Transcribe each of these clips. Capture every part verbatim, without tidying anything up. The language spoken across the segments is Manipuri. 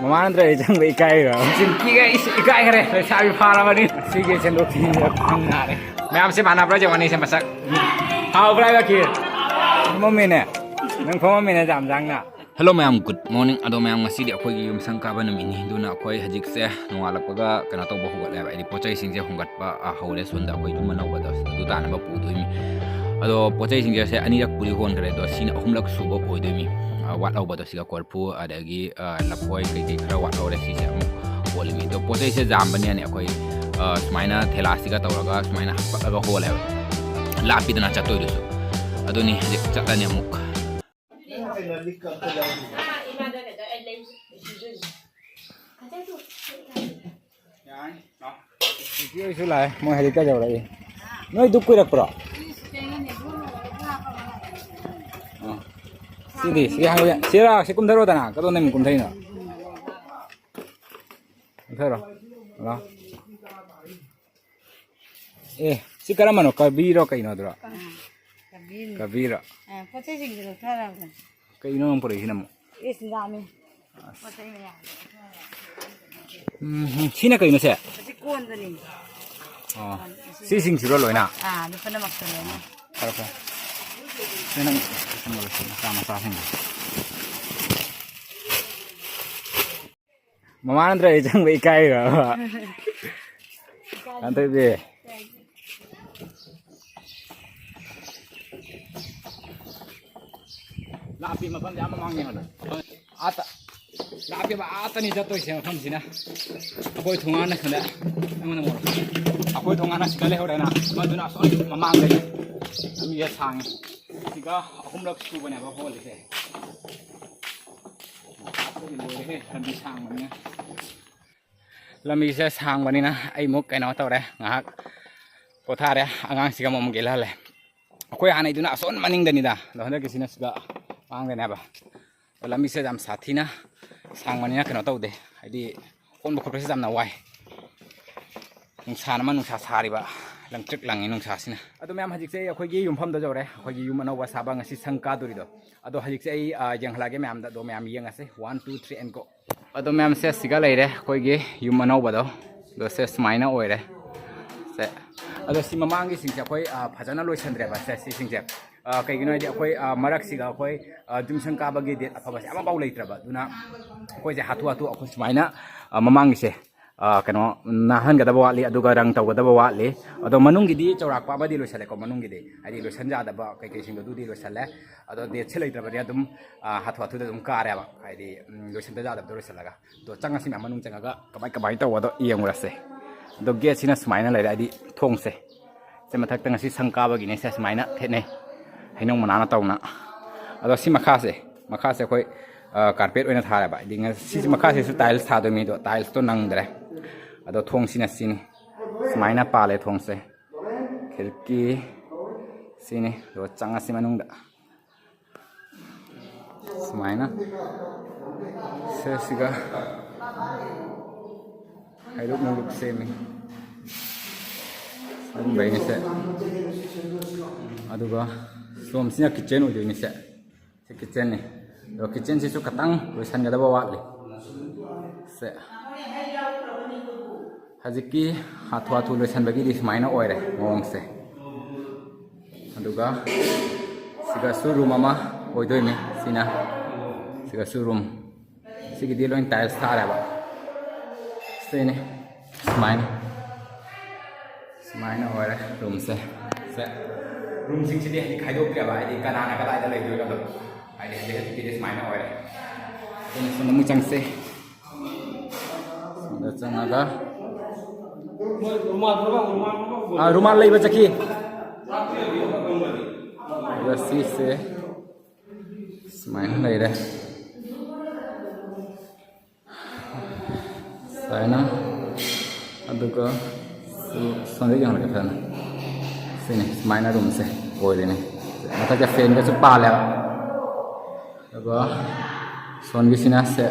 ꯃꯃꯥ ꯅꯠꯇ꯭ꯔꯗꯤ ꯆꯪꯕ ꯏꯀꯥꯏꯔꯣ? ꯆꯤꯡꯀꯤꯒ ꯑꯩꯁꯦ ꯏꯀꯥꯏꯈ꯭ꯔꯦ, ꯂꯩꯁꯥꯕꯤ ꯐꯥꯔꯕꯅꯤ꯫ ꯁꯤꯒꯤ ꯁꯦꯟꯗꯣꯛ ꯊꯤꯕ ꯈꯪ ꯅꯥꯔꯦ꯫ ꯃꯌꯥꯝꯁꯦ ꯃꯥꯟꯅꯕ꯭ꯔꯥ ꯌꯦꯡꯉꯣꯅꯦ, ꯁꯦ ꯃꯁꯛ꯫ ꯍꯥꯎꯕ꯭ꯔꯥ ꯍꯥꯏꯕ ꯈꯤꯔ? ꯐꯝꯃꯝꯃꯤꯅꯦ꯫ ꯅꯪ ꯐꯝꯃꯝꯃꯤꯅꯦ ꯌꯥꯝ ꯌꯥꯡꯅ꯫ Hello ꯃꯌꯥꯝ, good morning꯫ ꯑꯗꯣ ꯃꯌꯥꯝ, ꯉꯁꯤꯗꯤ ꯑꯩꯈꯣꯏꯒꯤ ꯌꯨꯝꯁꯪ ꯀꯥꯕ ꯅꯨꯃꯤꯠꯅꯤ꯫ ꯑꯗꯨꯅ ꯑꯩꯈꯣꯏ ꯍꯧꯖꯤꯛꯁꯦ ꯅꯣꯡꯉꯥꯜꯂꯛꯄꯒ ꯀꯩꯅꯣ ꯇꯧꯕ ꯍꯧꯒꯠꯂꯦꯕ, ꯍꯥꯏꯗꯤ ꯄꯣꯠ ꯆꯩꯁꯤꯡꯁꯦ ꯍꯣꯡꯒꯠꯄ, ꯑ, ꯍꯧꯔꯦ꯫ ꯁꯣꯝꯗ ꯑꯩꯈꯣꯏ ꯌꯨꯝ ꯑꯅꯧꯕꯗꯣ ꯑꯗꯨ ꯇꯥꯅꯕ ꯄꯨꯗꯣꯏꯅꯤ꯫ ꯑꯗꯣ ꯄꯣꯠ ꯆꯩꯁꯤꯡꯁꯦ ꯑꯁꯦ ꯑꯅꯤꯔꯛꯄꯨꯗꯤ ꯍꯣꯟꯈ꯭ꯔꯦ, ꯑꯗꯣ ꯁꯤꯅ ꯑꯍꯨꯝꯂꯛ ꯁꯨꯕ ꯑꯣꯏꯗꯣꯏꯅꯤ꯫ ꯑ, ꯋꯥꯠꯍꯧꯕꯗꯣ ꯁꯤꯒ ꯀꯣꯔꯐꯨ, ꯑꯗꯒꯤ, ꯑ, ꯂꯐꯣꯏ ꯀꯩꯀꯩ ꯈꯔ ꯋꯥꯠꯍꯧꯔꯦ, ꯁꯤꯁꯦ ꯑꯃꯨꯛ ꯍꯣꯜꯂꯤꯅꯤ꯫ ꯑꯗꯣ ꯄꯣꯠ ꯆꯩꯁꯦ ꯌꯥꯝꯕꯅꯤꯅꯅꯦ, ꯑꯩꯈꯣꯏ, ꯑ, ꯁꯨꯃꯥꯏꯅ ꯊꯦꯂꯥꯁꯤꯒ ꯇꯧꯔꯒ ꯁꯨꯃꯥꯏꯅ ꯍꯥꯞꯄꯛꯑꯒ ꯍꯣꯜꯂꯦꯕ, ꯂꯥꯞꯄꯤꯗꯅ ꯆꯠꯇꯣꯏꯗꯨꯁꯨ꯫ ꯑꯗꯨꯅꯤ ꯍꯧꯖꯤꯛ ꯆꯠꯂꯅꯤ ꯑꯃꯨꯛ꯫ ꯅꯨꯄꯤ ꯍꯣꯏꯁꯨ ꯂꯥꯛꯑꯦ, ꯃꯣꯏ ꯍꯧꯖꯤꯛꯇ ꯌꯧꯔꯛꯏ꯫ ꯅꯣꯏ ꯗꯨꯛ ꯀꯨꯏꯔꯛꯄ꯭ꯔꯣ? ꯑꯥ꯫ ꯁꯤꯗꯤ, ꯁꯤ ꯍꯥꯡꯕ ꯌꯥ-, ꯁꯤꯔꯥ, ꯁꯤ ꯀꯨꯝꯊꯔꯣꯗꯅ, ꯀꯗꯣꯝꯗꯩ ꯀꯨꯝꯊꯩꯅꯣ? ꯀꯨꯝꯊꯔꯣ꯫ ꯍꯜꯂꯣ꯫ ꯑꯦ, ꯁꯤ ꯀꯔꯝꯕꯅꯣ? ꯀꯕꯤꯔꯣ ꯀꯩꯅꯣꯗꯨꯔꯣ? ꯑꯥ, ꯀꯕꯤꯔꯅꯤ꯫ ꯀꯕꯤꯔꯣ? ꯑꯥ, ꯄꯣꯠ ꯆꯩꯁꯤꯡꯁꯦ ꯂꯧꯊꯔꯕꯅꯦ꯫ ꯀꯩꯅꯣ ꯅꯪ ꯄꯨꯔꯛꯏꯁꯤꯅ ꯑꯃꯨꯛ? ꯏꯁ, ꯌꯥꯝꯃꯤ꯫ ꯑꯁ꯫ ꯄꯣꯠ ꯆꯩ ꯃꯌꯥꯝꯗꯣ ꯂꯧꯊꯔꯕꯅꯦ꯫ ꯎꯝ, ꯁꯤꯅ ꯀꯩꯅꯣ ꯁꯦ? ꯑꯁꯤ ꯀꯣꯟꯗꯨꯅꯤ꯫ ꯑꯣ, ꯀꯣꯟ, ꯑꯁꯤ꯫ ꯁꯤꯁꯤꯡꯁꯤꯔꯣ ꯂꯣꯏꯅ? ꯑꯥ, ꯑꯗꯨ ꯄꯨꯝꯅꯃꯛꯇꯨꯅꯦ꯫ ꯐꯔꯦ, ꯐꯔꯦ꯫ ꯁꯤ ꯅꯪ ꯀꯩꯅꯣ ꯂꯣꯏꯁꯤꯜꯂꯣ, ꯃꯆꯥ ꯃꯆꯥꯁꯤꯡꯗꯣ꯫ ꯃꯃꯥ ꯅꯠꯇ꯭ꯔꯗꯤ ꯆꯪꯕ ꯏꯀꯥꯏꯔꯕ? ꯏꯀꯥꯏ꯫ ꯍꯟꯗꯛꯇꯤ꯫ ꯂꯥꯞꯄꯤ, ꯃꯐꯝꯁꯦ ꯌꯥꯝ ꯃꯃꯥꯡꯅꯦ ꯍꯥꯏꯕ꯫ ꯑꯥ ꯇ-, ꯂꯥꯞꯄꯦꯕ, ꯑꯥ ꯇꯅꯤ ꯆꯠꯇꯣꯏꯁꯦ ꯃꯐꯝꯁꯤꯅ꯫ ꯑꯩꯈꯣꯏ ꯊꯣꯡꯒꯥꯟꯅ ꯁꯣꯝꯗ ꯑꯩꯉꯣꯟꯗ ꯃꯣꯔꯣꯛ꯫ ꯑꯩꯈꯣꯏ ꯊꯣꯡꯒꯥꯟꯅ ꯁꯤꯗ ꯂꯩꯍꯧꯔꯦꯅ, ꯑꯃꯗꯨꯅ ꯑꯁꯣꯝ ꯃꯃꯥꯡꯗꯒꯤ꯫ ꯂꯝꯕꯤꯁꯦ ꯁꯥꯡꯉꯤ꯫ ꯁꯤꯒ ꯑꯍꯨꯝꯂꯛ ꯁꯨꯕꯅꯦꯕ ꯍꯣꯜꯂꯤꯁꯦ꯫ ꯂꯣꯏꯔꯦꯍꯦ, ꯂꯝꯕꯤ ꯁꯥꯡꯕꯅꯤꯅ꯫ ꯂꯝꯕꯤꯁꯦ ꯁꯥꯡꯕꯅꯤꯅ ꯑꯩꯃꯨꯛ ꯀꯩꯅꯣ ꯇꯧꯔꯦ, ꯉꯥꯏꯍꯥꯛ ꯄꯣꯊꯥꯔꯦ, ꯑꯉꯥꯡꯁꯤꯒ ꯑꯃꯨꯛ ꯌꯦꯜꯍꯜꯂꯦ꯫ ꯑꯩꯈꯣꯏ ꯍꯥꯟꯅꯩꯗꯨꯅ ꯑꯁꯣꯝ ꯃꯅꯤꯡꯗꯅꯤꯗ, ꯑꯗꯣ ꯍꯟꯗꯛꯀꯤꯁꯤꯅ ꯁꯤꯗ ꯃꯥꯡꯗꯅꯦꯕ꯫ ꯑꯗꯣ ꯂꯝꯕꯤꯁꯦ ꯌꯥꯝ ꯁꯥꯊꯤꯅ ꯁꯥꯡꯕꯅꯤꯅ ꯀꯩꯅꯣ ꯇꯧꯗꯦ, ꯍꯥꯏꯗꯤ ꯍꯣꯟꯕ ꯈꯣꯠꯄꯁꯦ ꯌꯥꯝꯅ ꯋꯥꯏ꯫ ꯅꯨꯡꯁꯥꯅ ꯑꯃ ꯅꯨꯡꯁꯥ ꯁꯥꯔꯤꯕ, ꯂꯪꯇ꯭ꯔꯤꯛ ꯂꯪꯉꯤ ꯅꯨꯡꯁꯥꯁꯤꯅ꯫ ꯑꯗꯣ ꯃꯌꯥꯝ, ꯍꯧꯖꯤꯛꯁꯦ ꯑꯩ ꯑꯩꯈꯣꯏꯒꯤ ꯌꯨꯝꯐꯝꯗ ꯌꯧꯔꯦ, ꯑꯩꯈꯣꯏꯒꯤ ꯌꯨꯝ ꯑꯅꯧꯕ ꯁꯥꯕ ꯉꯁꯤ ꯁꯪ ꯀꯥꯗꯣꯔꯤꯗꯣ꯫ ꯑꯗꯣ ꯍꯧꯖꯤꯛꯁꯦ ꯑꯩ, ꯑ, ꯌꯦꯡꯍꯜꯂꯛꯑꯒꯦ ꯃꯌꯥꯝꯗ, ꯑꯗꯣ ꯃꯌꯥꯝ ꯌꯦꯡꯉꯁꯦ꯫ One, two, three and go꯫ ꯑꯗꯣ ꯃꯌꯥꯝꯁꯦ ꯁꯤꯒ ꯂꯩꯔꯦ, ꯑꯩꯈꯣꯏꯒꯤ ꯌꯨꯝ ꯑꯅꯧꯕꯗꯣ꯫ ꯑꯗꯣ ꯁꯦ ꯁꯨꯃꯥꯏꯅ ꯑꯣꯏꯔꯦ꯫ ꯁꯦ, ꯑꯗꯣ ꯁꯤ ꯃꯃꯥꯡꯒꯤꯁꯤꯡꯁꯦ ꯑꯩꯈꯣꯏ, ꯑ, ꯐꯖꯅ ꯂꯣꯏꯁꯟꯗ꯭ꯔꯦꯕ ꯁꯦ ꯁꯤꯁꯤꯡꯁꯦ꯫ ꯑ, ꯀꯩꯒꯤꯅꯣ ꯍꯥꯏꯗꯤ ꯑꯩꯈꯣꯏ, ꯑ, ꯃꯔꯛꯁꯤꯒ ꯑꯩꯈꯣꯏ, ꯑ, ꯖꯨꯝꯁꯟ ꯀꯥꯕꯒꯤ ꯗꯦꯠ ꯑꯐꯕꯁꯦ ꯑꯃꯐꯥꯎ ꯂꯩꯇ꯭ꯔꯕ꯫ ꯑꯗꯨꯅ ꯑꯩꯈꯣꯏꯁꯦ ꯍꯥꯊꯨ ꯍꯥꯊꯨ ꯑꯩꯈꯣꯏ ꯁꯨꯃꯥꯏꯅ, ꯑ, ꯃꯃꯥꯡꯒꯤꯁꯦ, ꯑ, ꯀꯩꯅꯣ, ꯅꯥꯍꯟꯒꯗꯕ ꯋꯥꯠꯂꯤ, ꯑꯗꯨꯒ ꯔꯪ ꯇꯧꯒꯗꯕ ꯋꯥꯠꯂꯤ꯫ ꯑꯗꯣ ꯃꯅꯨꯡꯒꯤꯗꯤ ꯆꯥꯎꯔꯥꯛꯄ ꯑꯃꯗꯤ ꯂꯣꯏꯁꯜꯂꯦꯀꯣ, ꯃꯅꯨꯡꯒꯤꯗꯤ ꯍꯥꯏꯗꯤ ꯂꯣꯏꯁꯟ ꯌꯥꯗꯕ ꯀꯩꯀꯩꯁꯤꯡꯗꯣ ꯑꯗꯨꯗꯤ ꯂꯣꯏꯁꯜꯂꯦ꯫ ꯑꯗꯣ ꯗꯦꯠꯁꯦ ꯂꯩꯇ꯭ꯔꯕꯅꯤꯅ ꯑꯗꯨꯝ, ꯑ, ꯍꯥꯊꯨ ꯍꯥꯊꯨꯗ ꯑꯗꯨꯝ ꯀꯥꯔꯦꯕ, ꯍꯥꯏꯗꯤ, ꯎꯝ, ꯂꯣꯏꯁꯟꯗ ꯌꯥꯗꯕꯗꯣ ꯂꯣꯏꯁꯜꯂꯒ꯫ ꯑꯗꯣ ꯆꯪꯉꯁꯤ ꯃꯌꯥꯝ, ꯃꯅꯨꯡ ꯆꯪꯉꯒ ꯀꯃꯥꯏ ꯀꯃꯥꯏꯅ ꯇꯧꯕꯗꯣ ꯌꯦꯡꯉꯨꯔꯁꯦ꯫ ꯑꯗꯣ ꯒꯦꯠꯁꯤꯅ ꯁꯨꯃꯥꯏꯅ ꯂꯩꯔꯦ, ꯍꯥꯏꯗꯤ ꯊꯣꯡꯁꯦ꯫ ꯁꯦ ꯃꯊꯛꯇ ꯉꯁꯤ ꯁꯪ ꯀꯥꯕꯒꯤꯅꯦ, ꯁꯦ ꯁꯨꯃꯥꯏꯅ ꯊꯦꯠꯅꯩ, ꯍꯩꯅꯧ ꯃꯅꯥꯅ ꯇꯧꯅ꯫ ꯑꯗꯣ ꯁꯤ ꯃꯈꯥꯁꯦ, ꯃꯈꯥꯁꯦ ꯑꯩꯈꯣꯏ, ꯑ, ꯀꯥꯔꯄꯦꯠ ꯑꯣꯏꯅ ꯊꯥꯔꯦꯕ, ꯍꯥꯏꯗꯤ ꯉ-, ꯁꯤꯁꯦ ꯃꯈꯥꯁꯤꯁꯨ ꯇꯥꯏꯜꯁ ꯊꯥꯗꯣꯏꯅꯤ, ꯑꯗꯣ ꯇꯥꯏꯜꯁꯇꯣ ꯅꯪꯗ꯭ꯔꯦ꯫ ꯑꯗꯣ ꯊꯣꯡꯁꯤꯅ ꯁꯤꯅꯤ, ꯁꯨꯃꯥꯏꯅ ꯄꯥꯜꯂꯦ ꯊꯣꯡꯁꯦ꯫ ꯈꯤꯔꯀꯤ ꯁꯤꯅꯤ, ꯑꯗꯨꯒ ꯆꯪꯉꯁꯤ ꯃꯅꯨꯡꯗ꯫ ꯁꯨꯃꯥꯏꯅ ꯁꯦ ꯁꯤꯒ ꯍꯩꯔꯨꯛ ꯅꯨꯡꯔꯨꯛ ꯁꯦꯝꯃꯤ꯫ ꯑꯗꯨꯝꯕꯩꯅꯤꯁꯦ꯫ ꯑꯗꯨꯒ ꯁꯣꯝꯁꯤꯅ ꯀꯤꯠꯆꯦꯟ ꯑꯣꯏꯗꯣꯏꯅꯤꯁꯦ꯫ ꯁꯤ ꯀꯤꯠꯆꯦꯟꯅꯤ꯫ ꯑꯗꯣ ꯀꯤꯠꯆꯦꯟꯁꯤꯁꯨ ꯈꯇꯪ ꯂꯣꯏꯁꯟꯒꯗꯕ ꯋꯥꯠꯂꯤ꯫ ꯁꯦ꯫ ꯍꯧꯖꯤꯛꯀꯤ ꯍꯥꯊꯨ ꯍꯥꯊꯨ ꯂꯣꯏꯁꯟꯕꯒꯤꯗꯤ ꯁꯨꯃꯥꯏꯅ ꯑꯣꯏꯔꯦ ꯃꯑꯣꯡꯁꯦ꯫ ꯑꯗꯨꯒ ꯁꯤꯒꯁꯨ ꯔꯨꯝ ꯑꯃ ꯑꯣꯏꯗꯣꯏꯅꯤ꯫ ꯁꯤꯅ, ꯁꯤꯒꯁꯨ ꯔꯨꯝ꯫ ꯁꯤꯒꯤꯗꯤ ꯂꯣꯏ ꯇꯥꯏꯜꯁ ꯊꯥꯔꯦꯕ꯫ ꯁꯤꯅꯤ꯫ ꯁꯨꯃꯥꯏꯅ꯫ ꯁꯨꯃꯥꯏꯅ ꯑꯣꯏꯔꯦ ꯔꯨꯝꯁꯦ꯫ ꯁꯦ꯫ ꯔꯨꯝꯁꯤꯡꯁꯤꯗꯤ ꯍꯥꯏꯗꯤ ꯈꯥꯏꯗꯣꯛꯇ꯭ꯔꯦꯕ, ꯍꯥꯏꯗꯤ ꯀꯅꯥꯅ ꯀꯗꯥꯏꯗ ꯂꯩꯗꯣꯏꯅꯣ ꯑꯗꯨꯝ꯫ ꯍꯥꯏꯗꯤ ꯍꯧꯖꯤꯛ ꯍꯧꯖꯤꯛꯀꯤꯗꯤ ꯁꯨꯃꯥꯏꯅ ꯑꯣꯏꯔꯦ꯫ ꯑꯗꯨꯅ ꯁꯣꯝꯗ ꯑꯃꯨꯛ ꯆꯪꯁꯦ꯫ ꯁꯣꯝꯗ ꯆꯪꯉꯒ ꯑꯥ, ꯔꯨꯃꯥꯜ ꯂꯩꯕ ꯆꯠꯈꯤ꯫ ꯑꯗꯨꯒ ꯁꯤꯁꯦ ꯁꯨꯃꯥꯏꯅ ꯂꯩꯔꯦ꯫ ꯁꯨꯃꯥꯏꯅ꯫ ꯑꯗꯨꯒ ꯁꯨ-, ꯁꯣꯝꯗ ꯌꯦꯡꯍꯜꯂꯛꯀꯦ ꯐꯖꯅ꯫ ꯁꯤꯅꯤ, ꯁꯨꯃꯥꯏꯅ ꯔꯨꯝꯁꯦ ꯑꯣꯏꯔꯦꯅꯦ꯫ ꯃꯊꯛꯇ ꯐꯦꯟꯒꯁꯨ ꯄꯥꯜꯂꯦꯕ꯫ ꯑꯗꯨꯒ ꯁꯣꯝꯒꯤꯁꯤꯅ ꯁꯦ,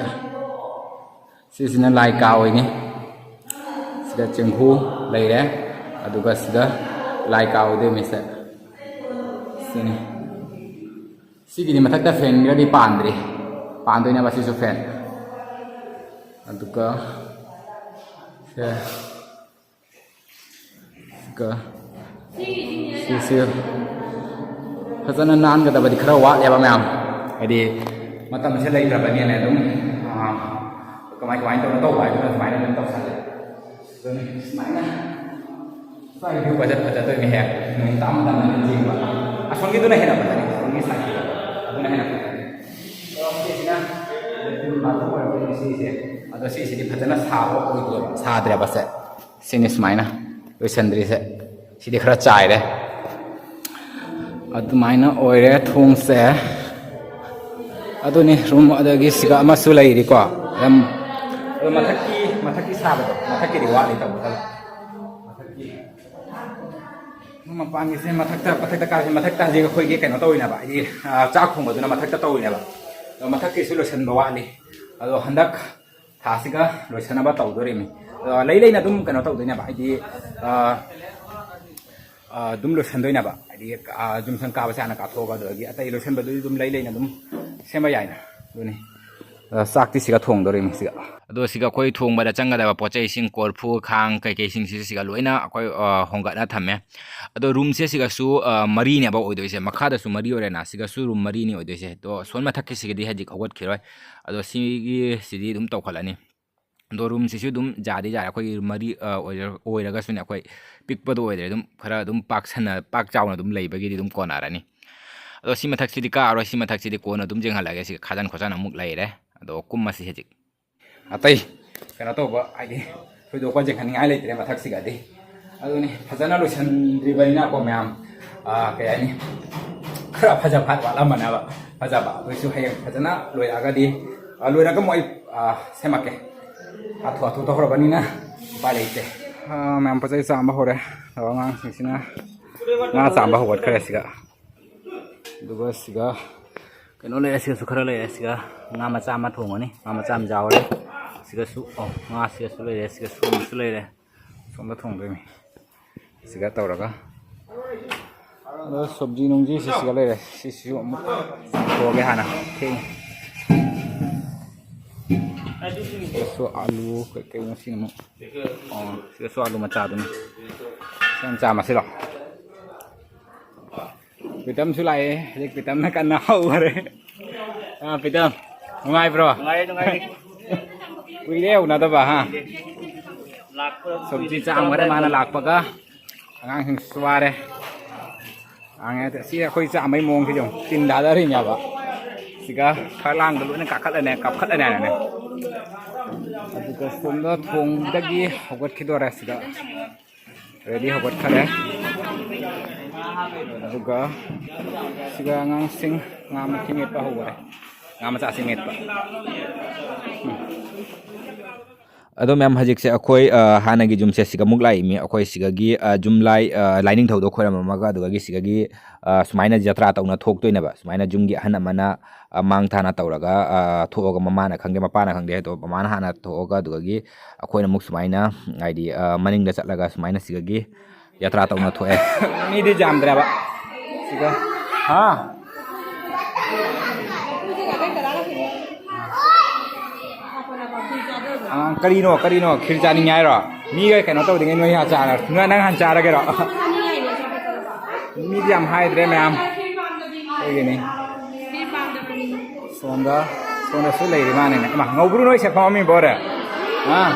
ꯁꯤꯁꯤꯅ ꯂꯥꯏ ꯀꯥ ꯑꯣꯏꯅꯤ꯫ ꯁꯤꯗ ꯆꯦꯡꯍꯨ ꯂꯩꯔꯦ꯫ ꯑꯗꯨꯒ ꯁꯤꯗ ꯂꯥꯏ ꯀꯥ ꯑꯣꯏꯗꯣꯏꯅꯤ ꯁꯦ꯫ ꯁꯤꯅꯤ꯫ ꯁꯤꯒꯤꯗꯤ ꯃꯊꯛꯇ ꯐꯦꯟꯒꯗꯤ ꯄꯥꯟꯗ꯭ꯔꯤ꯫ ꯄꯥꯟꯗꯣꯏꯅꯦꯕ ꯁꯤꯁꯨ ꯐꯦꯟ꯫ ꯑꯗꯨꯒ ꯁꯦ, ꯑꯗꯨꯒ ꯁꯤꯁꯦ ꯐꯖꯅ ꯅꯥꯟꯒꯗꯕꯗꯤ ꯈꯔ ꯋꯥꯠꯂꯦꯕ ꯃꯌꯥꯝ, ꯍꯥꯏꯗꯤ ꯃꯇꯝꯁꯦ ꯂꯩꯇ꯭ꯔꯕꯅꯤꯅ ꯑꯗꯨꯝ, ꯑꯥ, ꯀꯃꯥꯏ ꯀꯃꯥꯏꯅ ꯇꯧꯔ ꯇꯧꯕ ꯍꯥꯏꯗꯨꯅ ꯑꯗꯨꯃꯥꯏꯅ ꯑꯗꯨꯝ ꯇꯧꯁꯜꯂꯦ꯫ ꯑꯗꯨꯅꯤ ꯁꯨꯃꯥꯏꯅ ꯁ꯭ꯋꯥꯏꯒꯤ ꯚ꯭ꯌꯨ ꯐꯖ ꯐꯖꯗꯣꯏꯅꯦ ꯍꯦꯛ ꯅꯣꯡ ꯇꯥꯕ ꯃꯇꯝꯗ ꯌꯦꯡꯕ꯫ ꯑꯁꯣꯝꯒꯤꯗꯨꯅ ꯍꯦꯟꯅ ꯐꯖꯅꯤ, ꯑꯁꯣꯝꯒꯤ ꯁꯥꯏꯠꯀꯤꯗꯣ ꯑꯗꯨꯅ ꯍꯦꯟꯅ ꯐꯖꯅꯤ꯫ ꯑꯗꯣ ꯁꯤꯁꯤꯅ ꯂꯦꯇ꯭ꯔꯤꯟ ꯕꯥꯠꯔꯨꯝ ꯑꯣꯏꯔꯛꯇꯣꯏꯅꯦ ꯁꯤꯁꯦ꯫ ꯑꯗꯣ ꯁꯤꯁꯤꯗꯤ ꯐꯖꯅ ꯁꯥꯕ ꯑꯣꯏꯗꯦꯕ, ꯁꯥꯗ꯭ꯔꯦꯕ ꯁꯦ꯫ ꯁꯤꯅꯤ ꯁꯨꯃꯥꯏꯅ ꯂꯣꯏꯁꯟꯗ꯭ꯔꯤꯁꯦ꯫ ꯁꯤꯗꯤ ꯈꯔ ꯆꯥꯏꯔꯦ꯫ ꯑꯗꯨꯃꯥꯏꯅ ꯑꯣꯏꯔꯦ ꯊꯣꯡꯁꯦ꯫ ꯑꯗꯨꯅꯤ ꯔꯨꯝ, ꯑꯗꯒꯤ ꯁꯤꯒ ꯑꯃꯁꯨ ꯂꯩꯔꯤꯀꯣ꯫ ꯌꯥꯝ, ꯑꯗꯣ ꯃꯊꯛꯀꯤ, ꯃꯊꯛꯀꯤ ꯁꯥꯕꯗꯣ, ꯃꯊꯛꯀꯤꯗꯤ ꯋꯥꯠꯂꯤ ꯇꯧꯕꯗ꯫ ꯃꯊꯛꯀꯤ ꯃꯄꯥꯟꯒꯤꯁꯦ ꯃꯊꯛꯇ, ꯃꯊꯛꯇ ꯀꯥꯁꯦ, ꯃꯊꯛꯇ ꯍꯧꯖꯤꯛ ꯑꯩꯈꯣꯏꯒꯤ ꯀꯩꯅꯣ ꯇꯧꯔꯤꯅꯦꯕ, ꯍꯥꯏꯗꯤ, ꯑ, ꯆꯥꯛ ꯊꯣꯡꯕꯗꯨꯅ ꯃꯊꯛꯇ ꯇꯧꯔꯤꯅꯦꯕ꯫ ꯑꯗꯣ ꯃꯊꯛꯀꯤꯁꯨ ꯂꯣꯏꯁꯟꯕ ꯋꯥꯠꯂꯤ꯫ ꯑꯗꯣ ꯍꯟꯗꯛ ꯊꯥꯁꯤꯒ ꯂꯣꯏꯁꯟꯅꯕ ꯇꯧꯗꯣꯔꯤꯃꯤ꯫ ꯑꯗꯣ ꯂꯩ ꯂꯩꯅ ꯑꯗꯨꯝ ꯀꯩꯅꯣ ꯇꯧꯗꯣꯏꯅꯦꯕ, ꯍꯥꯏꯗꯤ, ꯑ, ꯑ, ꯑꯗꯨꯝ ꯂꯣꯏꯁꯟꯗꯣꯏꯅꯦꯕ꯫ ꯍꯥꯏꯗꯤ, ꯑ, ꯖꯨꯝꯁꯟ ꯀꯥꯕꯁꯦ ꯍꯥꯟꯅ ꯀꯥꯊꯣꯛꯑꯒ, ꯑꯗꯨꯗꯒꯤ ꯑꯇꯩ ꯂꯣꯏꯁꯟꯕꯗꯨꯗꯤ ꯑꯗꯨꯝ ꯂꯩ ꯂꯩꯅ ꯑꯗꯨꯝ ꯁꯦꯝꯕ ꯌꯥꯏꯅ꯫ ꯑꯗꯨꯅꯤ꯫ ꯑ, ꯆꯥꯛꯇꯤ ꯁꯤꯒ ꯊꯣꯡꯗꯣꯔꯤꯃꯤ ꯁꯤꯒ꯫ ꯑꯗꯣ ꯁꯤꯒ ꯑꯩꯈꯣꯏ ꯊꯣꯡꯕꯗ ꯆꯪꯒꯗꯕ ꯄꯣꯠ ꯆꯩꯁꯤꯡ, ꯀꯣꯔꯐꯨ, ꯈꯥꯡ, ꯀꯩꯀꯩꯁꯤꯡꯁꯤꯁꯨ ꯁꯤꯒ ꯂꯣꯏꯅ ꯑꯩꯈꯣꯏ, ꯑ, ꯍꯣꯡꯒꯠꯅ ꯊꯝꯃꯦ꯫ ꯑꯗꯣ ꯔꯨꯝꯁꯦ ꯁꯤꯒꯁꯨ, ꯑ, ꯃꯔꯤꯅꯦꯕ ꯑꯣꯏꯗꯣꯏꯁꯦ꯫ ꯃꯈꯥꯗꯁꯨ ꯃꯔꯤ ꯑꯣꯏꯔꯦꯅ, ꯁꯤꯒꯁꯨ ꯔꯨꯝ ꯃꯔꯤꯅꯤ ꯑꯣꯏꯗꯣꯏꯁꯦ꯫ ꯑꯗꯣ ꯁꯣꯝ ꯃꯊꯛꯀꯤꯁꯤꯒꯗꯤ ꯍꯧꯖꯤꯛ ꯍꯧꯒꯠꯈꯤꯔꯣꯏ꯫ ꯑꯗꯣ ꯁꯤꯒꯤꯁꯤꯗꯤ ꯑꯗꯨꯝ ꯇꯧꯈꯠꯂꯅꯤ꯫ ꯑꯗꯣ ꯔꯨꯝꯁꯤꯁꯨ ꯑꯗꯨꯝ ꯌꯥꯗꯤ ꯌꯥꯔꯦ꯫ ꯑꯩꯈꯣꯏꯒꯤ ꯃꯔꯤ, ꯑ, ꯑꯣꯏꯔ-, ꯑꯣꯏꯔꯒꯁꯨꯅꯦ, ꯑꯩꯈꯣꯏ ꯄꯤꯛꯄꯗꯣ ꯑꯣꯏꯗ꯭ꯔꯦ꯫ ꯑꯗꯨꯝ ꯈꯔ ꯑꯗꯨꯝ ꯄꯥꯛ ꯁꯟꯅ, ꯄꯥꯛ ꯆꯥꯎꯅ ꯑꯗꯨꯝ ꯂꯩꯕꯒꯤꯗꯤ ꯑꯗꯨꯝ ꯀꯣꯟꯅꯔꯅꯤ꯫ ꯑꯗꯣ ꯁꯤ ꯃꯊꯛꯁꯤꯗꯤ ꯀꯥꯔꯣꯏ, ꯁꯤ ꯃꯊꯛꯁꯤꯗꯤ ꯀꯣꯟꯅ ꯑꯗꯨꯝ ꯌꯦꯡꯍꯜꯂꯒꯦ꯫ ꯁꯤ ꯈꯥꯖꯟ ꯈꯣꯠꯆꯟ ꯑꯃꯨꯛ ꯂꯩꯔꯦ꯫ ꯑꯗꯣ ꯀꯨꯝꯃꯁꯤ ꯍꯧꯖꯤꯛ꯫ ꯑꯇꯩ ꯀꯩꯅꯣ ꯇꯧꯕ, ꯍꯥꯏꯗꯤ ꯊꯣꯏꯗꯣꯛꯄ ꯌꯦꯡꯍꯟꯅꯤꯡꯉꯥꯏ ꯂꯩꯇ꯭ꯔꯦ ꯃꯊꯛꯁꯤꯒꯗꯤ꯫ ꯑꯗꯨꯅꯤ ꯐꯖꯅ ꯂꯣꯏꯁꯤꯟꯗ꯭ꯔꯤꯕꯅꯤꯅꯀꯣ ꯃꯌꯥꯝ, ꯑꯥ, ꯀꯩ ꯍꯥꯏꯅꯤ, ꯈꯔ ꯐꯖ ꯐꯥꯠ ꯋꯥꯠꯂꯝꯃꯅꯦꯕ ꯐꯖꯕ꯫ ꯑꯗꯨꯏꯁꯨ ꯍꯌꯦꯡ ꯐꯖꯅ ꯂꯣꯏꯔꯛꯑꯒꯗꯤ, ꯑꯥ, ꯂꯣꯏꯔꯒ ꯑꯃꯨꯛ ꯑꯩ, ꯑꯥ, ꯁꯦꯝꯃꯛꯀꯦ꯫ ꯍꯥꯊꯨ ꯍꯥꯊꯨ ꯇꯧꯍꯧꯔꯕꯅꯤꯅ ꯎꯄꯥꯏ ꯂꯩꯇꯦ꯫ ꯑꯥ, ꯃꯌꯥꯝ ꯄꯣꯠ ꯆꯩ ꯆꯥꯝꯕ ꯍꯧꯔꯦ꯫ ꯑꯗꯣ ꯑꯉꯥꯡꯁꯤꯡꯁꯤꯅ ꯉꯥ ꯆꯥꯝꯕ ꯍꯧꯒꯠꯈ꯭ꯔꯦ ꯁꯤꯒ꯫ ꯑꯗꯨꯒ ꯁꯤꯒ ꯀꯩꯅꯣ ꯂꯩꯔꯦ, ꯁꯤꯒꯁꯨ ꯈꯔ ꯂꯩꯔꯦ꯫ ꯁꯤꯒ ꯉꯥ ꯃꯆꯥ ꯑꯃ ꯊꯣꯡꯉꯅꯤ, ꯉꯥ ꯃꯆꯥ ꯑꯃ ꯌꯥꯎꯔꯦ꯫ ꯁꯤꯒꯁꯨ, ꯑꯣ, ꯉꯥ ꯁꯤꯒꯁꯨ ꯂꯩꯔꯦ, ꯁꯤꯒꯁꯨ ꯑꯃꯁꯨ ꯂꯩꯔꯦ꯫ ꯁꯣꯝꯗ ꯊꯣꯡꯗꯣꯏꯅꯤ꯫ ꯁꯤꯒ ꯇꯧꯔꯒ꯫ ꯑꯗꯣ ꯁꯣꯕꯖꯤ ꯅꯨꯡꯖꯤꯁꯤ ꯁꯤꯒ ꯂꯩꯔꯦ꯫ ꯁꯤꯁꯤꯁꯨ ꯑꯃꯨꯛ ꯊꯣꯡꯒꯦ ꯍꯥꯟꯅ꯫ ꯊꯦꯡꯉꯦ꯫ ꯁꯤꯗꯁꯨ ꯑꯥꯂꯨ ꯀꯩꯀꯩ ꯉꯁꯤꯅ ꯑꯃꯨꯛ, ꯑꯣ, ꯁꯤꯗꯁꯨ ꯑꯥꯂꯨ ꯃꯆꯥꯗꯨꯅꯤ꯫ ꯁꯤ ꯌꯥꯝ ꯆꯥꯝꯃꯁꯤꯔꯣ? ꯄ꯭ꯔꯤꯇꯝꯁꯨ ꯂꯥꯛꯑꯦ꯫ ꯍꯧꯖꯤꯛ ꯄ꯭ꯔꯤꯇꯝꯅ ꯀꯟꯅ ꯍꯧꯈꯔꯦ꯫ ꯑꯥ, ꯄ꯭ꯔꯤꯇꯝ, ꯅꯨꯡꯉꯥꯏꯕ꯭ꯔꯣ? ꯅꯨꯡꯉꯥꯏꯔꯤ, ꯅꯨꯡꯉꯥꯏꯔꯤ꯫ ꯀꯨꯏꯔꯦ ꯎꯅꯗꯕ, ꯍꯥ? ꯂꯥꯛꯄ ꯁꯨꯝ ꯆꯥꯝꯈꯔꯦ ꯃꯥꯅ ꯂꯥꯛꯄꯒ꯫ ꯑꯉꯥꯡꯁꯤꯡꯁꯨ ꯋꯥꯔꯦ꯫ ꯉꯥꯡꯉꯦ, ꯁꯤ ꯑꯩꯈꯣꯏ ꯆꯥꯝꯕꯩ ꯃꯑꯣꯡꯁꯤ ꯌꯦꯡꯉꯨ꯫ ꯇꯤꯟ ꯊꯥꯗꯔꯤꯅꯦꯕ꯫ ꯁꯤꯒ ꯐꯛꯂꯥꯡꯗ ꯂꯣꯏꯅ ꯀꯥꯈꯠꯂꯅꯦ, ꯀꯥꯞꯈꯠꯂꯅꯦ ꯍꯥꯏꯅꯦ꯫ ꯑꯗꯨꯒ ꯁꯣꯝꯗ ꯊꯣꯡꯗꯒꯤ ꯍꯧꯒꯠꯈꯤꯗꯣꯔꯦ ꯁꯤꯗ꯫ ꯔꯦꯗꯤ ꯍꯧꯒꯠꯈꯔꯦ꯫ ꯑꯗꯨꯒ ꯁꯤꯒ ꯑꯉꯥꯡꯁꯤꯡ ꯉꯥ ꯃꯈꯤ ꯃꯦꯠꯄ ꯍꯧꯈꯔꯦ꯫ ꯉꯥ ꯃꯆꯥꯁꯤ ꯃꯦꯠꯄ꯫ ꯎꯝ꯫ ꯑꯗꯣ ꯃꯌꯥꯝ, ꯍꯧꯖꯤꯛꯁꯦ ꯑꯩꯈꯣꯏ, ꯑ, ꯍꯥꯟꯅꯒꯤ ꯌꯨꯝꯁꯦ ꯁꯤꯒ ꯑꯃꯨꯛ ꯂꯥꯛꯏꯃꯤ꯫ ꯑꯩꯈꯣꯏ ꯁꯤꯒꯒꯤ, ꯑ, ꯌꯨꯝ ꯂꯥꯏ, ꯑ, ꯂꯥꯏꯅꯤꯡꯊꯧꯗꯣ ꯈꯣꯏꯔꯝꯃꯝꯃꯒ, ꯑꯗꯨꯗꯒꯤ ꯁꯤꯒꯒꯤ, ꯑ, ꯁꯨꯃꯥꯏꯅ ꯖꯇ꯭ꯔꯥ ꯇꯧꯅ ꯊꯣꯛꯇꯣꯏꯅꯦꯕ꯫ ꯁꯨꯃꯥꯏꯅ ꯌꯨꯝꯒꯤ ꯑꯍꯟ ꯑꯃꯅ, ꯑ, ꯃꯥꯡ ꯊꯥꯅ ꯇꯧꯔꯒ, ꯑ, ꯊꯣꯛꯑꯒ ꯃꯃꯥꯅ ꯈꯪꯗꯦ, ꯃꯄꯥꯅ ꯈꯪꯗꯦ, ꯑꯗꯣ ꯃꯃꯥꯅ ꯍꯥꯟꯅ ꯊꯣꯛꯑꯒ, ꯑꯗꯨꯗꯒꯤ ꯑꯩꯈꯣꯏꯅ ꯑꯃꯨꯛ ꯁꯨꯃꯥꯏꯅ, ꯍꯥꯏꯗꯤ, ꯑ, ꯃꯅꯤꯡꯗ ꯆꯠꯂꯒ ꯁꯨꯃꯥꯏꯅ ꯁꯤꯒꯒꯤ ꯖꯇ꯭ꯔꯥ ꯇꯧꯅ ꯊꯣꯛꯑꯦ꯫ ꯃꯤꯗꯤ ꯌꯥꯝꯗ꯭ꯔꯦꯕ ꯁꯤꯒ꯫ ꯍꯥ? ꯑꯉꯥꯡ, ꯀꯔꯤꯅꯣ, ꯀꯔꯤꯅꯣ? ꯈꯤꯔ ꯆꯥꯅꯤꯡꯉꯦ ꯍꯥꯏꯔꯣ? ꯃꯤꯒ ꯀꯩꯅꯣ ꯇꯧꯗ꯭ꯔꯤꯉꯩ ꯅꯣꯏ ꯍꯥꯟꯅ ꯆꯥꯔ-, ꯅꯣꯏ, ꯅꯪ ꯍꯥꯟꯅ ꯆꯥꯔꯒꯦꯔꯣ? ꯃꯤꯗꯤ ꯌꯥꯝ ꯍꯥꯏꯗ꯭ꯔꯦ ꯃꯌꯥꯝ꯫ ꯑꯩꯈꯣꯏꯒꯤꯅꯤ꯫ ꯁꯣꯝꯗ, ꯁꯣꯝꯗꯁꯨ ꯂꯩꯔꯤ ꯃꯥꯅꯤꯅꯦ꯫ ꯏꯃꯥ, ꯉꯧꯕ꯭ꯔꯨ ꯅꯣꯏ ꯁꯦ ꯐꯝꯃꯝꯃꯤꯕꯣꯔꯦ? ꯑꯥ꯫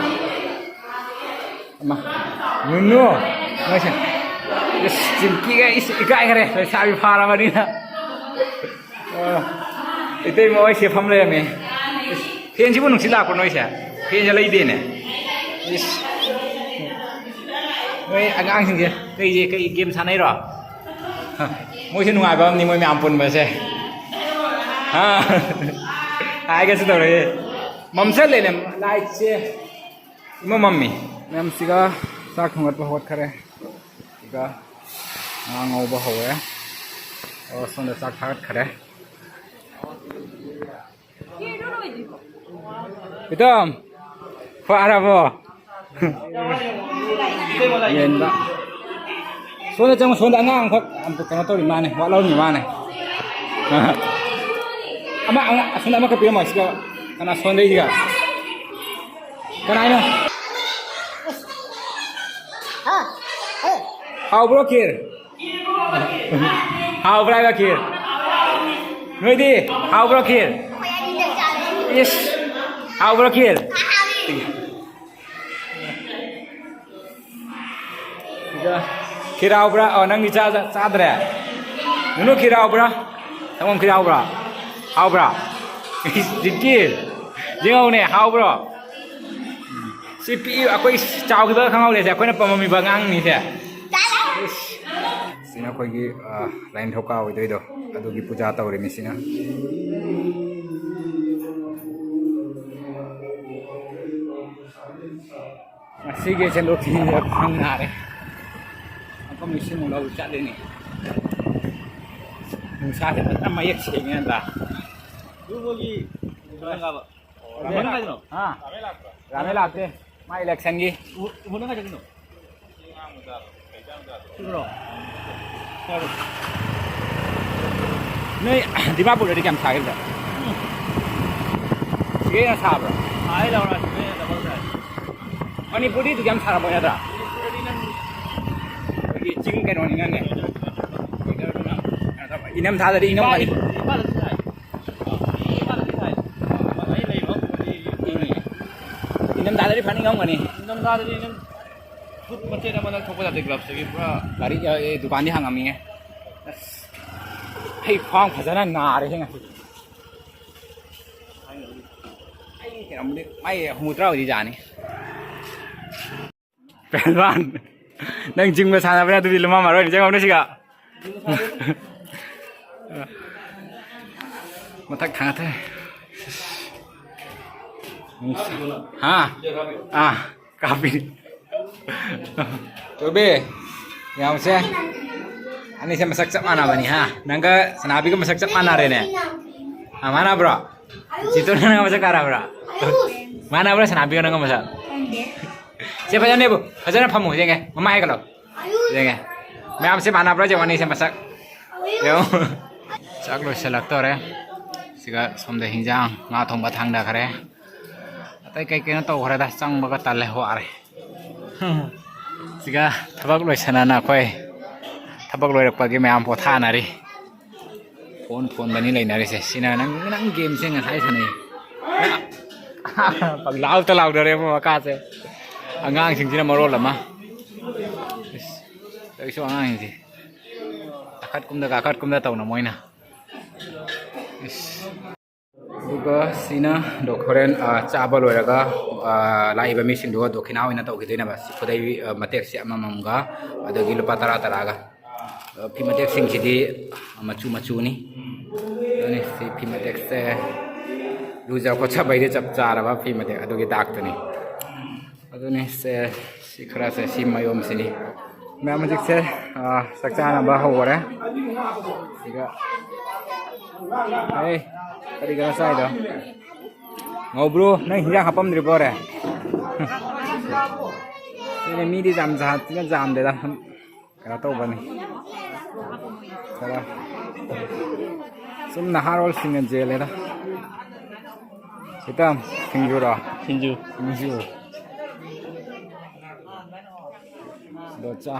ꯏꯃꯥ, ꯅꯨꯅꯨ, ꯅꯣꯏꯁꯦ꯫ ꯏꯁ, ꯆꯤꯡꯀꯤꯒ ꯏꯁ ꯏꯀꯥꯏꯈ꯭ꯔꯦ, ꯂꯩꯁꯥꯕꯤ ꯐꯥꯔꯕꯅꯤꯅ꯫ ꯑ, ꯏꯇꯩꯃ ꯍꯣꯏ ꯁꯦ ꯐꯝ ꯂꯩꯔꯝꯃꯦ꯫ ꯏꯁ, ꯐꯦꯟꯁꯤꯕꯨ ꯅꯨꯡꯁꯤꯠ ꯂꯥꯛꯄ꯭ꯔꯣ ꯅꯣꯏꯁꯦ? ꯐꯦꯟꯁꯦ ꯂꯩꯗꯦꯅꯦ꯫ ꯏꯁ꯫ ꯅꯣꯏ ꯑꯉꯥꯡꯁꯤꯡꯁꯦ ꯀꯩꯁꯦ, ꯀꯩ ꯒꯦꯝ ꯁꯥꯟꯅꯩꯔꯣ? ꯍ, ꯃꯣꯏꯁꯦ ꯅꯨꯡꯉꯥꯏꯕ ꯑꯃꯅꯤ, ꯃꯣꯏ ꯃꯌꯥꯝ ꯄꯨꯟꯕꯁꯦ꯫ ꯍꯥ? ꯍꯥꯏꯒꯦꯁꯨ ꯇꯧꯔꯛꯑꯦ꯫ ꯃꯝꯁꯜꯂꯦꯅꯦ, ꯂꯥꯏꯠꯁꯦ꯫ ꯏꯃꯝ ꯃꯝꯃꯤ꯫ ꯃꯌꯥꯝꯁꯤꯒ ꯆꯥꯛ ꯊꯣꯡꯒꯠꯄ ꯍꯧꯒꯠꯈꯔꯦ꯫ ꯁꯤꯒ ꯉꯥ ꯉꯧꯕ ꯍꯧꯔꯦ꯫ ꯑꯣ, ꯁꯣꯝꯗ ꯆꯥꯛ ꯊꯥꯒꯠꯈꯔꯦ꯫ ꯏꯇꯥꯎ, ꯐꯥꯔꯕꯣ? ꯌꯦꯟꯕ꯫ ꯁꯣꯝꯗ ꯆꯪꯉꯨ, ꯁꯣꯝꯗ ꯑꯉꯥꯡ ꯑꯃꯈꯛ ꯌꯥꯝ ꯀꯩꯅꯣ ꯇꯧꯔꯤ ꯃꯥꯅꯦ, ꯋꯥꯠꯍꯧꯔꯤ ꯃꯥꯅꯦ꯫ ꯑꯃ, ꯑꯉꯥꯡ, ꯑꯁꯣꯝꯗ ꯑꯃꯈꯛ ꯄꯤꯔꯝꯃꯣ, ꯁꯤꯒ ꯀꯅꯥ ꯁꯣꯟꯗꯩꯁꯤꯒ? ꯀꯅꯥꯅꯣ? ꯍꯥ? ꯍꯦ? ꯍꯥꯎꯕ꯭ꯔꯣ ꯈꯤꯔ? ꯍꯥꯎꯕ꯭ꯔꯥ ꯍꯥꯏꯕ ꯈꯤꯔ? ꯅꯣꯏꯗꯤ ꯍꯥꯎꯕ꯭ꯔꯣ ꯈꯤꯔ? ꯏꯁ, ꯍꯥꯎꯕ꯭ꯔꯣ ꯈꯤꯔ? ꯁꯤꯗ ꯈꯤꯔ ꯍꯥꯎꯕ꯭ꯔꯥ? ꯑꯣ, ꯅꯪꯗꯤ ꯆꯥ-, ꯆꯥꯗ꯭ꯔꯦ? ꯅꯨꯅꯨ, ꯈꯤꯔ ꯍꯥꯎꯕ꯭ꯔꯥ? ꯁꯪꯒꯣꯝ ꯈꯤꯔ ꯍꯥꯎꯕ꯭ꯔꯥ? ꯍꯥꯎꯕ꯭ꯔꯥ? ꯖꯤꯛꯀꯤ ꯌꯦꯡꯉꯧꯅꯦ, ꯍꯥꯎꯕ꯭ꯔꯣ? ꯁꯤ ꯄꯤꯛꯏ, ꯑꯩꯈꯣꯏ ꯆꯥꯎꯈꯤꯕꯒ ꯈꯪꯍꯧꯗꯦ꯫ ꯁꯦ ꯑꯩꯈꯣꯏꯅ ꯄꯥꯝꯃꯝꯃꯤꯕ ꯑꯉꯥꯡꯅꯤꯁꯦ꯫ ꯁꯤꯅ ꯑꯩꯈꯣꯏꯒꯤ, ꯑ, ꯂꯥꯏꯅꯤꯡꯊꯧꯀꯥ ꯑꯣꯏꯗꯣꯏꯗꯣ, ꯑꯗꯨꯒꯤ ꯄꯨꯖꯥ ꯇꯧꯔꯤꯃꯤꯁꯤꯅ꯫ ꯉꯁꯤꯒꯤ ꯁꯦꯟꯗꯣꯛ ꯊꯤꯕ ꯈ꯭ꯋꯥꯡ ꯅꯥꯔꯦ꯫ ꯃꯐꯝ ꯂꯤꯁꯤꯡ ꯑꯃꯨꯛ ꯂꯧ ꯆꯠꯂꯤꯅꯤ꯫ ꯅꯨꯡꯁꯥꯁꯦ ꯐꯖꯅ ꯃꯌꯦꯛ ꯁꯦꯡꯉꯦ ꯅꯠꯇ꯭ꯔꯥ? ꯏꯕꯨꯡꯉꯣꯒꯤ ꯀꯩꯅꯣ ꯀꯥꯕ꯫ ꯔꯥꯃꯦꯟ ꯀꯥꯏꯗꯅꯣ? ꯍꯥ? ꯔꯥꯃꯦꯟ ꯂꯥꯛꯇꯦ꯫ ꯃꯥ ꯏꯂꯦꯛꯁꯟꯒꯤ꯫ ꯎ-, ꯎꯕꯅ ꯀꯥꯏꯗꯅꯣ? ꯁꯤꯕ꯭ꯔꯣ? ꯅꯣꯏ ꯗꯤꯃꯥꯄꯨꯔꯗꯗꯤ ꯀꯌꯥꯝ ꯁꯥꯒꯦ ꯍꯧꯖꯤꯛ? ꯁꯤꯒ ꯍꯦꯟꯅ ꯁꯥꯕ꯭ꯔꯣ? ꯁꯥꯏ ꯂꯥꯎꯔ ꯁꯤꯒ ꯍꯦꯟꯅ ꯗꯕꯜ ꯁꯥꯏ꯫ ꯃꯅꯤꯄꯨꯔꯗꯤ ꯑꯗꯨꯛ ꯌꯥꯝ ꯁꯥꯔꯝꯃꯣꯏ ꯅꯠꯇ꯭ꯔꯥ? ꯃꯅꯤꯄꯨꯔꯗꯗꯤ ꯅꯪ ꯑꯩꯈꯣꯏꯒꯤ ꯆꯤꯡ ꯀꯩꯅꯣꯅꯤꯅꯅꯦ꯫ ꯏꯪꯊꯝꯊꯥꯗꯗꯤ ꯏꯪꯉꯝꯒꯅꯤ꯫ ꯏꯝꯐꯥꯜꯗꯗꯤ ꯁꯥꯏ꯫ ꯏꯝꯐꯥꯜꯗꯗꯤ ꯁꯥꯏ꯫ ꯑꯩ ꯂꯩꯕ ꯃꯐꯝꯗꯤ ꯏꯪꯉꯤ꯫ ꯏꯪꯊꯝꯊꯥꯗꯗꯤ ꯐꯅ ꯏꯪꯉꯝꯒꯅꯤ꯫ ꯏꯪꯊꯝꯊꯥꯗꯗꯤ ꯅꯪ ꯐꯨꯠ ꯃꯆꯦꯠ ꯑꯃ ꯅꯪ ꯊꯣꯛꯄ ꯌꯥꯗꯦ ꯒ꯭ꯂꯞꯁꯇꯒꯤ ꯄꯨꯔꯥ꯫ ꯒꯥꯔꯤ, ꯑ, ꯑꯦ, ꯗꯨꯀꯥꯟꯗꯤ ꯍꯥꯡꯉꯝꯃꯤꯌꯦ꯫ ꯑꯁ, ꯑꯩ ꯈ꯭ꯋꯥꯡ ꯐꯖꯅ ꯅꯥꯔꯦꯍꯦ ꯉꯁꯤ꯫ ꯑꯩ ꯀꯩꯅꯣꯝꯕꯨꯗꯤ, ꯃꯥꯏ ꯍꯨꯝꯐꯨꯇꯔꯥꯕꯨꯗꯤ ꯌꯥꯅꯤ꯫ ꯄꯍꯜꯋꯥꯟ, ꯅꯪ ꯖꯤꯝꯒ ꯁꯥꯟꯅꯕꯅꯦ ꯑꯗꯨꯗꯤ ꯂꯨꯝꯃꯝꯃꯔꯣꯏ, ꯅꯤꯡꯁꯤꯡꯉꯝꯅꯤ ꯁꯤꯒ꯫ ꯃꯊꯛ ꯊꯥꯡꯒꯠꯊꯔꯦ꯫ ꯍꯥ? ꯑꯥ, ꯀꯥꯞꯄꯤ꯫ ꯇꯣꯕꯤ, ꯌꯥꯝꯁꯦ꯫ ꯑꯅꯤꯁꯦ ꯃꯁꯛ ꯆꯞ ꯃꯥꯟꯅꯕꯅꯤ, ꯍꯥ? ꯅꯪꯒ ꯁꯅꯥꯕꯤꯒ ꯃꯁꯛ ꯆꯞ ꯃꯥꯟꯅꯔꯦꯅꯦ꯫ ꯑꯥ, ꯃꯥꯟꯅꯕ꯭ꯔꯣ? ꯆꯤꯠꯇꯨꯅ ꯅꯪꯒ ꯃꯁꯛ ꯃꯥꯟꯅꯕ꯭ꯔꯣ? ꯃꯥꯟꯅꯕ꯭ꯔꯣ ꯁꯅꯥꯕꯤꯒ ꯅꯪꯒ ꯃꯁꯛ? ꯁꯦ, ꯐꯖꯅ ꯂꯦꯞꯄꯨ꯫ ꯐꯖꯅ ꯐꯝꯃꯨ, ꯌꯦꯡꯒꯦ꯫ ꯃꯃꯥꯏ ꯍꯥꯏꯒꯠꯂꯣ꯫ ꯌꯦꯡꯒꯦ꯫ ꯃꯌꯥꯝꯁꯦ ꯃꯥꯟꯅꯕ꯭ꯔꯥ ꯌꯦꯡꯉꯣ, ꯑꯅꯤꯁꯦ ꯃꯁꯛ꯫ ꯌꯦꯡꯉꯣ꯫ ꯆꯥꯛ ꯂꯣꯏꯁꯤꯜꯂꯛꯇꯧꯔꯦ꯫ ꯁꯤꯒ ꯁꯣꯝꯗ ꯍꯤꯟꯖꯥꯡ, ꯉꯥ ꯊꯣꯡꯕ ꯊꯥꯡꯗꯈ꯭ꯔꯦ꯫ ꯑꯇꯩ ꯀꯩ ꯀꯩꯅꯣ ꯇꯧꯈ꯭ꯔꯦꯗ, ꯆꯪꯕꯒ ꯇꯜꯂꯦ, ꯋꯥꯔꯦ꯫ ꯁꯤꯒ ꯊꯕꯛ ꯂꯣꯏꯁꯟꯅꯅ ꯑꯩꯈꯣꯏ ꯊꯕꯛ ꯂꯣꯏꯔꯛꯄꯒꯤ ꯃꯌꯥꯝ ꯄꯣꯊꯥꯅꯔꯤ꯫ ꯐꯣꯟ ꯐꯣꯟꯗꯅꯤ ꯂꯩꯅꯔꯤꯁꯦ꯫ ꯁꯤꯅ ꯅꯪ, ꯅꯪ ꯒꯦꯝꯁꯦ ꯉꯁꯥꯏ ꯁꯥꯟꯅꯩ꯫ ꯄꯪꯂꯥꯎꯇ ꯂꯥꯎꯅꯔꯦ ꯃꯣꯏ ꯃꯈꯥꯁꯦ꯫ ꯑꯉꯥꯡꯁꯤꯡꯁꯤꯅ ꯃꯔꯣꯜ ꯑꯃ꯫ ꯏꯁ, ꯇꯧꯏꯁꯨ ꯑꯉꯥꯡꯁꯤꯡꯁꯦ꯫ ꯀꯥꯈꯠ ꯀꯨꯝꯗ, ꯀꯥꯈꯠ ꯀꯨꯝꯗ ꯇꯧꯅ ꯃꯣꯏꯅ꯫ ꯏꯁ꯫ ꯑꯗꯨꯒ ꯁꯤꯅ ꯗꯣ ꯍꯣꯔꯦꯟ, ꯑ, ꯆꯥꯕ ꯂꯣꯏꯔꯒ, ꯑ, ꯂꯥꯛꯏꯕ ꯃꯤꯁꯤꯡꯗꯨꯒ ꯗꯣꯈꯤꯅꯥ ꯑꯣꯏꯅ ꯇꯧꯈꯤꯗꯣꯏꯅꯦꯕ꯫ ꯁꯤ ꯈꯨꯗꯩ, ꯑ, ꯃꯇꯦꯛꯁꯦ ꯑꯃꯃꯝꯒ, ꯑꯗꯒꯤ ꯂꯨꯄꯥ ꯇꯔꯥ ꯇꯔꯥꯒ꯫ ꯑ, ꯐꯤ ꯃꯇꯦꯛꯁꯤꯡꯁꯤꯗꯤ ꯃꯆꯨ ꯃꯆꯨꯅꯤ꯫ ꯑꯗꯨꯅꯤ ꯁꯤ ꯐꯤ ꯃꯇꯦꯛꯁꯦ ꯂꯨꯖ ꯈꯣꯠꯆꯕꯩꯗꯤ ꯆꯞ ꯆꯥꯔꯕ ꯐꯤ ꯃꯇꯦꯛ ꯑꯗꯨꯒꯤ ꯗꯥꯛꯇꯨꯅꯤ꯫ ꯑꯗꯨꯅꯤ ꯁꯦ, ꯁꯤ ꯈꯔꯁꯦ, ꯁꯤ ꯃꯌꯣꯝꯁꯤꯅꯤ꯫ ꯃꯌꯥꯝ ꯍꯧꯖꯤꯛꯁꯦ, ꯑ, ꯆꯥꯛ ꯆꯥꯅꯕ ꯍꯧꯈꯔꯦ꯫ ꯁꯤꯒ, ꯑꯩ, ꯀꯔꯤ ꯀꯩꯅꯣ ꯆꯥꯏꯗꯣ? ꯉꯧꯕ꯭ꯔꯣ, ꯅꯪ ꯍꯤꯟꯖꯥꯡ ꯍꯥꯞꯄꯝꯗ꯭ꯔꯤꯕꯣꯔꯦ? ꯁꯤꯅꯦ, ꯃꯤꯗꯤ ꯌꯥꯝ ꯖꯥꯠ ꯊꯤꯅ ꯌꯥꯝꯗꯦꯗ꯫ ꯀꯩꯅꯣ ꯇꯧꯕꯅꯤ꯫ ꯈꯔ ꯁꯨꯝ ꯅꯍꯥꯔꯣꯜꯁꯤꯡꯅ ꯖꯦꯜꯂꯦꯗ꯫ ꯁꯤꯇꯝ, ꯁꯤꯡꯖꯨꯔꯣ? ꯁꯤꯡꯖꯨ꯫ ꯁꯤꯡꯖꯨ꯫ ꯑꯗꯣ ꯆꯥ꯫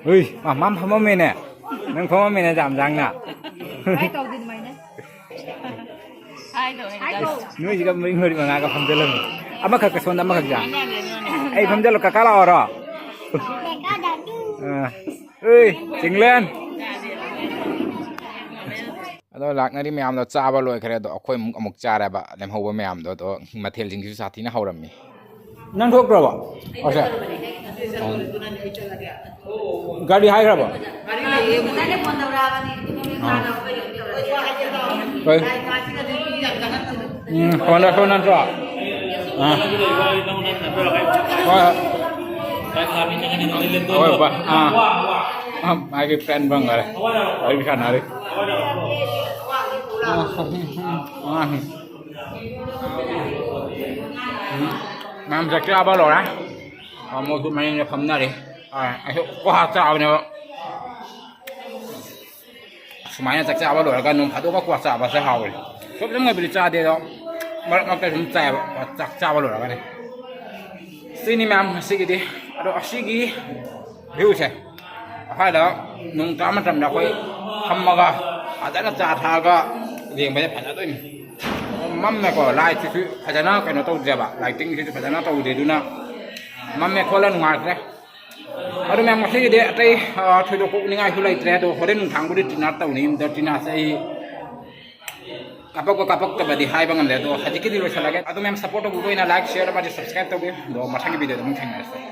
ꯍꯨꯏ, ꯃꯥ, ꯃꯥ ꯐꯝꯃꯝꯃꯦꯅꯦ꯫ ꯅꯪ ꯐꯝꯃꯝꯃꯦꯅꯦ, ꯖꯥꯝ ꯖꯥꯡꯅ꯫ ꯀꯥꯏ ꯇꯧꯗꯦ ꯑꯗꯨꯃꯥꯏꯅ꯫ ꯍꯥꯏꯗꯧꯅꯦ꯫ ꯅꯣꯏꯁꯤꯒ ꯃꯔꯤ ꯃꯔꯤ ꯃꯉꯥꯒ ꯐꯝꯖꯜꯂꯝꯃꯤ꯫ ꯑꯃꯈꯛꯀ ꯁꯣꯝꯗ ꯑꯃꯈꯛ ꯆꯥ꯫ ꯑꯩ ꯐꯝꯖꯜꯂꯣ, ꯀꯀꯥ ꯂꯥꯛꯑꯣꯔꯣ? ꯑꯥ꯫ ꯑꯦ, ꯆꯤꯡꯂꯦꯟ꯫ ꯑꯗꯣ ꯂꯥꯛꯅꯔꯤ ꯃꯌꯥꯝꯗꯣ ꯆꯥꯕ ꯂꯣꯏꯈ꯭ꯔꯦ꯫ ꯑꯗꯣ ꯑꯩꯈꯣꯏ ꯑꯃꯨꯛ, ꯑꯃꯨꯛ ꯆꯥꯔꯦꯕ ꯂꯦꯝꯍꯧꯕ ꯃꯌꯥꯝꯗꯣ꯫ ꯑꯗꯣ ꯃꯊꯦꯜꯁꯤꯡꯁꯤꯁꯨ ꯁꯥꯊꯤꯅ ꯍꯧꯔꯝꯃꯤ꯫ ꯅꯪ ꯊꯣꯛꯄ꯭ꯔꯕ? ꯑꯣꯀꯦ꯫ ꯒꯥꯔꯤ ꯍꯥꯏꯈ꯭ꯔꯕꯣ? ꯑꯥ꯫ ꯍꯣꯏ꯫ ꯎꯝ, ꯐꯣꯟꯗ, ꯐꯣꯟ ꯅꯠꯇ꯭ꯔꯣ? ꯑꯥ꯫ ꯍꯣꯏ, ꯍꯣꯏ꯫ ꯍꯣꯏ, ꯕꯥ-, ꯑꯥ꯫ ꯑꯥ, ꯃꯥꯒꯤ ꯐ꯭ꯔꯦꯟ ꯐꯪꯈꯔꯦ꯫ ꯋꯥꯔꯤ ꯁꯥꯟꯅꯔꯤ꯫ ꯑꯥ, ꯑꯥ꯫ ꯎꯝ꯫ ꯃꯌꯥꯝ ꯆꯥꯛ ꯆꯥꯕ ꯂꯣꯏꯔꯦ꯫ ꯑꯥ, ꯃꯣꯏꯁꯨ ꯃꯅꯤꯡꯗ ꯐꯝꯅꯔꯤ꯫ ꯑꯥ, ꯑꯩꯁꯨ ꯀ꯭ꯋꯥ ꯆꯥꯕꯅꯦꯕ꯫ ꯁꯨꯃꯥꯏꯅ ꯆꯥꯛ ꯆꯥꯕ ꯂꯣꯏꯔꯒ ꯅꯣꯡ ꯐꯥꯗꯣꯛꯀ ꯀ꯭ꯋꯥ ꯆꯥꯕꯁꯦ ꯍꯥꯎꯋꯦ꯫ ꯆꯞ ꯆꯝꯅꯕꯨꯗꯤ ꯆꯥꯗꯦ ꯑꯗꯣ, ꯃꯔꯛ ꯃꯔꯛꯇ ꯑꯗꯨꯝ ꯆꯥꯏꯑꯕ, ꯆꯥꯛ ꯆꯥꯕ ꯂꯣꯏꯔꯒꯅꯦ꯫ ꯁꯤꯅꯤ ꯃꯌꯥꯝ ꯉꯁꯤꯒꯤꯗꯤ꯫ ꯑꯗꯣ ꯑꯁꯤꯒꯤ ꯚ꯭ꯌꯨꯁꯦ, ꯑꯩꯈꯣꯏꯗ ꯅꯣꯡ ꯇꯥꯕ ꯃꯇꯝꯗ ꯑꯩꯈꯣꯏ ꯐꯝꯃꯒ ꯐꯖꯅ ꯆꯥ ꯊꯛꯑꯒ ꯌꯦꯡꯕꯁꯦ ꯐꯖꯗꯣꯏꯅꯤ꯫ ꯃꯝꯃꯦꯀꯣ, ꯂꯥꯏꯠꯁꯤꯁꯨ ꯐꯖꯅ ꯀꯩꯅꯣ ꯇꯧꯗ꯭ꯔꯦꯕ, ꯂꯥꯏꯇꯤꯡꯁꯤꯁꯨ ꯐꯖꯅ ꯇꯧꯗꯦ, ꯑꯗꯨꯅ ꯃꯝꯃꯦ ꯈꯣꯠꯂꯦ ꯅꯨꯡꯉꯥꯏꯇ꯭ꯔꯦ꯫ ꯑꯗꯨ ꯃꯌꯥꯝ ꯉꯁꯤꯒꯤꯗꯤ ꯑꯇꯩ, ꯑ, ꯊꯣꯏꯗꯣꯛꯄ ꯎꯅꯤꯡꯉꯥꯏꯁꯨ ꯂꯩꯇ꯭ꯔꯦ꯫ ꯑꯗꯣ ꯍꯣꯔꯦꯟ ꯅꯨꯡꯊꯥꯡꯕꯨꯗꯤ dinner ꯇꯧꯅꯤ꯫ ꯑꯗꯣ dinnerꯁꯦ ꯑꯩ ꯀꯥꯄꯛꯄ ꯀꯥꯄꯛꯇꯕꯗꯤ ꯍꯥꯏꯕ ꯉꯝꯗꯦ꯫ ꯑꯗꯣ ꯍꯧꯖꯤꯛꯀꯤꯗꯤ ꯂꯣꯏꯁꯤꯜꯂꯒꯦ꯫ ꯑꯗꯣ ꯃꯌꯥꯝ support ꯇꯧꯕꯤꯕ ꯑꯣꯏꯅ like, share ꯑꯃꯗꯤ subscribe ꯇꯧꯕꯤꯌꯨ꯫ ꯑꯗꯣ ꯃꯊꯪꯒꯤ videoꯗ ꯑꯃꯨꯛ ꯊꯦꯡꯅꯔꯁꯦ꯫